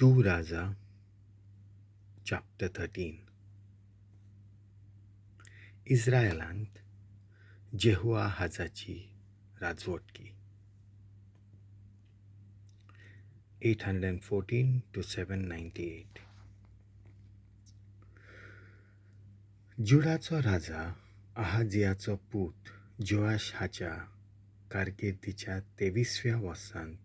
2 Raja chapter 13. इस्रायलांत जेहुआहाजाची राजवटकी 814 to 798. जुडाचो राजा आहाजियाचो पूत जोआश हाच्या कारकिर्दीच्या 23व्या वर्सांत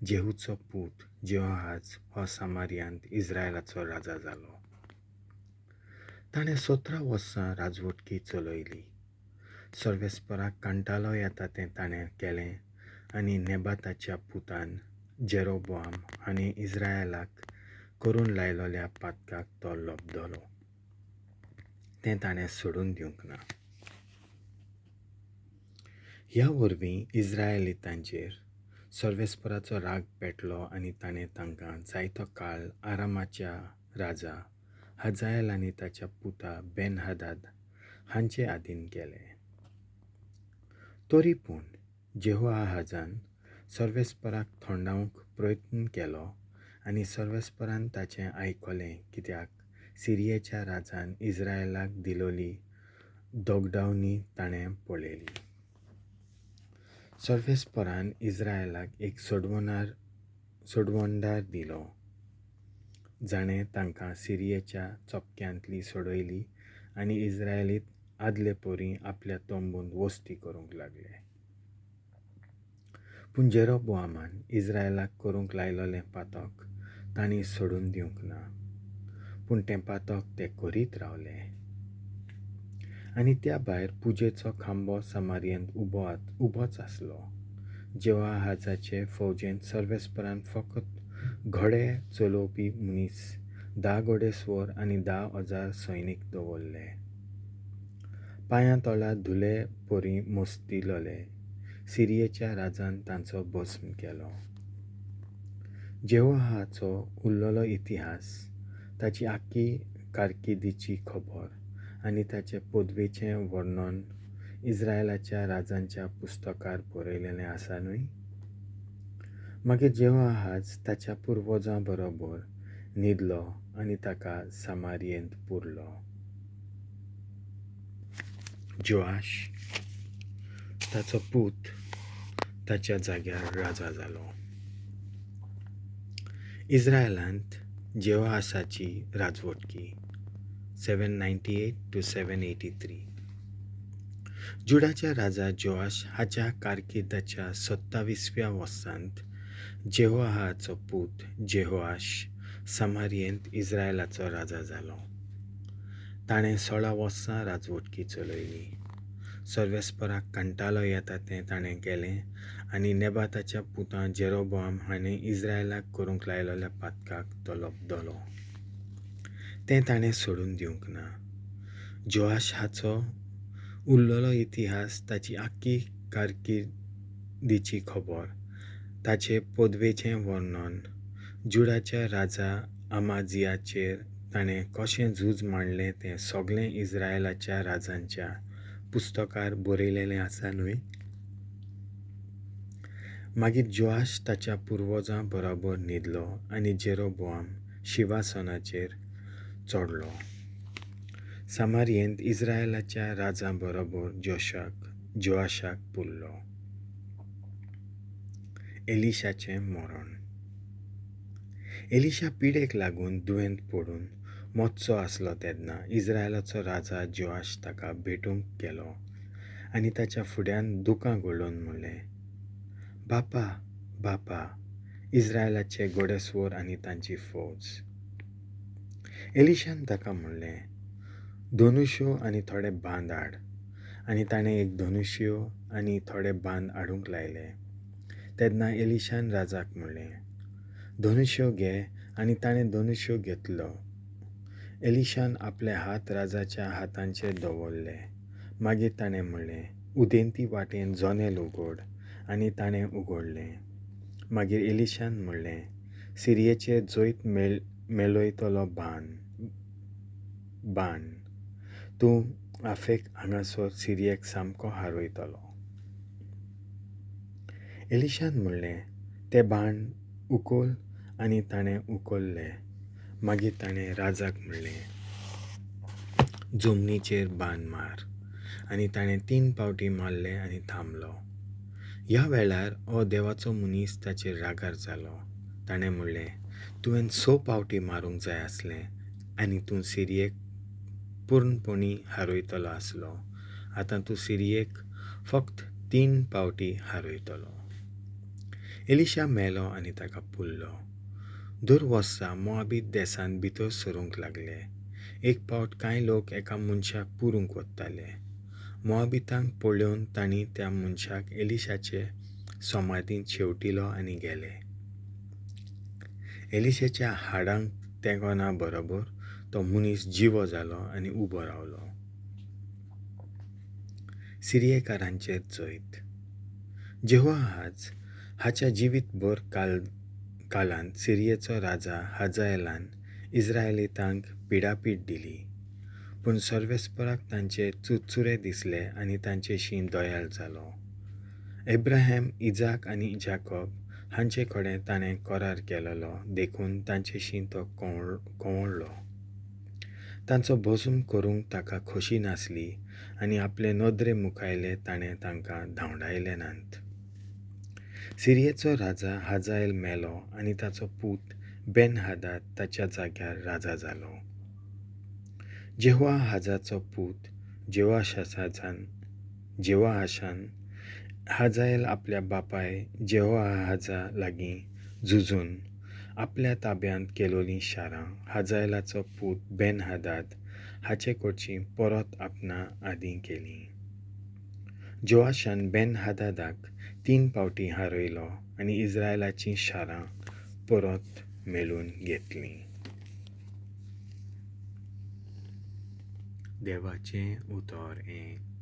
जेहूचो पूत जेहोआहाज हो सामारियांत इस्रायलाचो राजा जालो. ताणें 17 वर्सां राजवटकी चलयली. सर्वेस्पराक कंटाळो येता तें ताणें केलें आनी नेबाताच्या पुतान जेरोबोआम आनी इस्रायलाक करून लायलोल्या पातकाक तो लबदलो. तें ताणें सोडून दिवंक ना. ह्या वरवीं इस्रायलितांचेर सर्वेस्पराचो राग पेटलो आनी ताणें तांकां जायतो काळ आरामाच्या राजा हजायल आनी ताच्या पुता बेन हदाद हांचे आदीन केले. तरी पूण जेहोआहाजान सर्वेस्पराक थोंडावंक प्रयत्न केलो आनी सर्वेस्परान ताचें आयकलें, कित्याक सिरियेच्या राजान इस्रायलाक दिलोली दोगडावणी ताणें पळयली. सर्वेस्परान इस्रायलाक एक सोडवणदार दिलो, जाणें तांकां सिरियेच्या चपक्यांतली सोडयली आनी इस्रायलीत आदले परी आपल्या तंबूंत वस्ती करूंक लागले. पूण जेरोबोआमान इस्रायलाक करूंक लायलोलें पातक तांणी सोडून दिवंक ना, पूण तें पातक ते करीत रावले. आनी त्या भायर पुजेचो खांबो सामारियेंत उबोच आसलो. जेहोआहाजाचे फौजेंत सर्वेस्परान फकत घोडे चलोवपी मनीस, 10 घोडेस्वर आनी 10,000 सैनीक दवरले. पांयां तोला धुले परी मस्तिलोले सिरियेच्या राजान तांचो भस्म केलो. जेहोआहाजाचो उरलेलो इतिहास, ताची आख्खी कारकिर्दीची खबर आनी ताचे पदवेचें वर्णन इस्रायलाच्या राजांच्या पुस्तकार बरयलेलें आसा न्हय? मागीर जेहोआहाज ताच्या पुर्वजां बरोबर न्हिदलो आनी ताका सामारियेंत पुरलो. जोआश ताचो पूत ताच्या जाग्यार राजा जालो. इस्रायलांत जेहोआहाजाची राजवटकी 798 to 783. जुडाच्या राजा जोआश हाच्या कारकिर्दाच्या 27व्या वर्सांत जेहोआहाजाचो पूत जेहोआश सामारियेंत इस्रायलाचो राजा जालो. ताणें 16 वर्सां राजवटकी चलयली. सर्वेस्पराक कंटाळो येता तें ताणें केलें आनी नेबाताच्या पुता जेरोबोआम हाणें इस्रायलाक करूंक लायलोल्या पातकाक तो लबदलो. तें ताणें सोडून दिवंक ना. जोआश हाचो उरलेलो इतिहास, ताची आख्खी कारकिर्दीची खबर, ताचे पदवेचें वर्णन, जुडाच्या राजा आमाजियाचेर ताणें कशें झूज मांडलें तें सगळें इस्रायलाच्या राजांच्या पुस्तकार बरयलेलें आसा न्हय? मागीर जोआश ताच्या पुर्वजां बरोबर न्हिदलो आनी जेरोबोआम शिंवासनाचेर चडलो. सामारियेंत इस्रायलाच्या राजां बरोबर जोआशाक पुरलो. एलिशाचें मरण. एलिशा पिडेक लागून दुयेंत पडून मरचो आसलो तेन्ना इस्रायलाचो राजा जोआश ताका भेटूंक गेलो आनी ताच्या फुड्यान दुकां गळोवन म्हणलें, बापा, बापा, इस्रायलाचे घोडेस्वर आनी तांची फौज. एलिशान ताका म्हणलें, धनुष्यो आनी थोडे बांद हाड. आनी ताणें एक धनुष्यो आनी थोडे बांद हाडूंक लायले. तेन्ना एलिशान राजाक म्हणलें, धनुष्यो घे. आनी ताणें धनुष्यो घेतलो. एलिशान आपले हात राजाच्या हातांचेर दवरले. मागीर ताणें म्हणलें, उदेंती वाटेन जनेल उगड. आनी ताणें उगडलें. मागीर एलिशान म्हणलें, सिरियेचेर जैत मेळयतलो बाण. तूं आफेक हांगासर सिरियेक सामको हारयतलो. एलिशान म्हणलें, तें बाण उखल आनी ताणें उखल्ले. मागीर ताणें राजाक म्हणलें, जमनीचेर बाण मार. आनी ताणें 3 पावटी मारले आनी थांबलो. ह्या वेळार हो देवाचो मनीस ताचेर रागार जालो. ताणें म्हणलें, तुवें 6 पावटी मारूंक जाय आसलें आनी तूं सिरियेक पूर्णपणी हारयतलो आसलो. आतां तूं सिरियेक फक्त 3 पावटी हारयतलो. एलिशा मेलो आनी ताका पुरलो. दर वर्सा मोआबीत देसांत भितर सरूंक लागले. एक पावट कांय लोक एका मनशाक पुरूंक वताले. मोआबितांक पळोवन तांणी त्या मनशाक एलिशाचे समाधींत शेंवटिलो आनी गेले. एलिशाच्या हाडांक तेंकना बरोबर तो मनीस जिवो जालो आनी उबो रावलो. सिरियेकारांचेर जैत. जेहोआहाज हाच्या जिवीतभर कालांत सिरियेचो राजा हाजाएलान इस्रायलितांक पिडापीड दिली. पूण सर्वेस्पराक तांचे चुरचुरे दिसले आनी तांचेशी दयाळ जालो. एब्राहेम, इजाक आनी जाकोब हांचे कडेन ताणें करार केलेलो देखून तांचेशी तो कंवळ्ळो. तांचो भस्म करूंक ताका खोशी नासली आनी आपले नदरे मुखायले ताणें तांकां धांवडायले नात. सिरियेचो राजा हाजाएल मेलो आनी ताचो पूत बेन हादाद ताच्या जाग्यार राजा जालो. जेहोआहाजाचो पूत जेहोआशान हाजाएल आपल्या बापाय जेहोआहाजा लागीं झुजून आपल्या ताब्यांत केलोलीं शारां हाजाएलाचो पूत बेन हादाद हाचे कडचीं परत आपणा आदीं केलीं. जोआशान बेन हादादाक 3 पावटी हारयलो आनी इस्रायलाचीं शारां परत मेळून घेतलीं. देवाचें उतर हें.